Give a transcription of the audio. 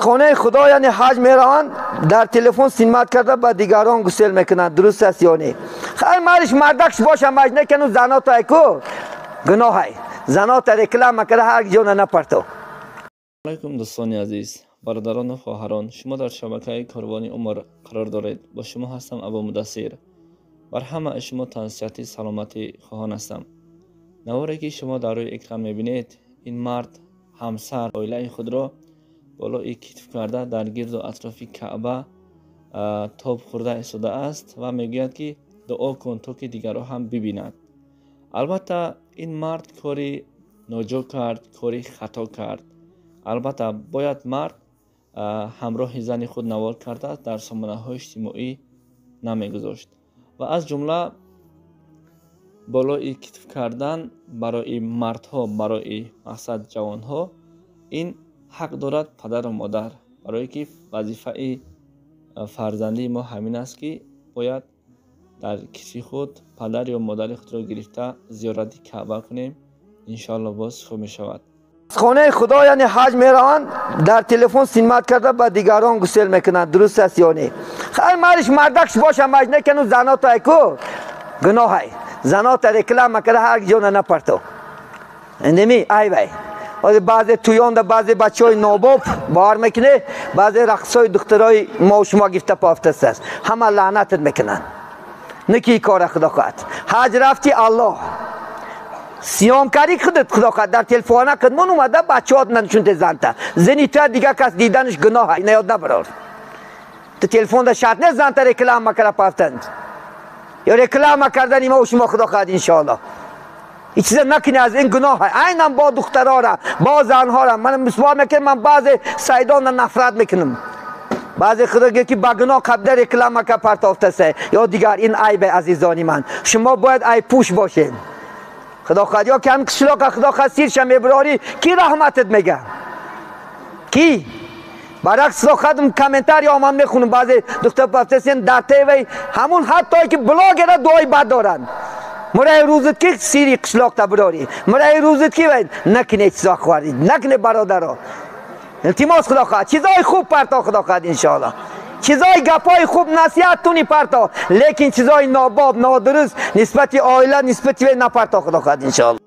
Хонаи Худо, яъне ҳаҷ мераванд, дар телефон синмат карда ба дигарон гусел мекунанд. Дуруст аст ё не? Хай, мариш мардакш боша маҷнекану заното айку гуноҳай, занота реклама карда ҳар ҷона напарто. Алайкум, дӯстони азиз, бародарону хоҳарон! Шумо дар шабакаи Корвони Умр қарор доред. Бо шумо ҳастам Абу Мудассир. Бар ҳамаи шумо тансиҳатӣ, саломатӣ хоҳон ҳастам. Наворе ки шумо дар рӯи экран мебинед, ин мард ҳамсар оилаи худро болои китф карда дар гирду атрофи Каъба тоб хӯрда истодааст ва мегӯяд, ки дуо кун, то ки дигарро ҳам бибинад. Албатта, ин мард кори ноҷо кард, кори хато кард. Албатта, бояд мард ҳамроҳи зани худ навор карда дар сомонаҳои иҷтимоӣ намегузошт ва аз ҷумла болои китф кардан барои мардҳо, барои мақсад ҷавонҳо ин ҳақ дорад падару модар, барое ки вазифаи фарзандии мо ҳамин аст, ки бояд дар китфи худ падар ё модари худро гирифта зиёрати Каъба кунем. Иншоалло, боз хуб мешавад. Хонаи Худо, яъне ҳаҷ мераванд, дар телефон синмат карда ба дигарон гусел мекунанд. Дуруст аст ё не? Хай, мариш мардакш боша маҷнекану заното айку гуноҳай, занота реклама карда ҳар ҷона напарто. Неми айвай, баъзе туёнда баъзе бачаҳои нобоб бовар мекунӣ, баъзе рақсҳои духтарои мо шумо гифта пофтастааст, ҳама лаънатат мекунанд. Ники кора, худо хоҳад, ҳаҷ рафти, Аллоҳ сиём карди худат, худо хоҳад, дар телефона кидмон омада бачаҳот нанчунте занта зани туя дигар кас диданаш гуноҳ, наёд набарор. Ту телефонда шарт нест занта реклама кара пафтанд ё реклама кардани мо шумо, худо хоҳад, иншоалло, ин чиза накунӣ, аз ин гуноҳ. Айнан бо духтарора, бо занҳора ман мисол мекунам. Ман баъзе сайдона нафрат мекунам, баъзе худо ки ба гуноҳ қабда реклама ка партофтасе ё дигар. Ин айбе, азизони ман, шумо бояд айбпӯш бошед, худо хоҳад, ё ки ҳам қишлоқа, худо хоҳад, сирша мебирорӣ, ки раҳматат мега, ки баръакс, худо хоҳад, комментарий ман мехунам, баъзе духтар пафтасен дар тв, ҳамун ҳаттое ки блогера дуои бад доранд. Мураи рӯзат ки сири қишлоқта бирорӣ, мураи рӯзат ки накуне чизо хӯрид, накуне, бародаро, илтимос, худо хоҳад, чизои хуб парто, худо хоҳад, иншоалло, чизои гапҳои хуб, насиҳат туни парто, лекин чизои нобоб, нодуруст нисбати оила, нисбати вай напарто, худо хоҳад, иншоалло.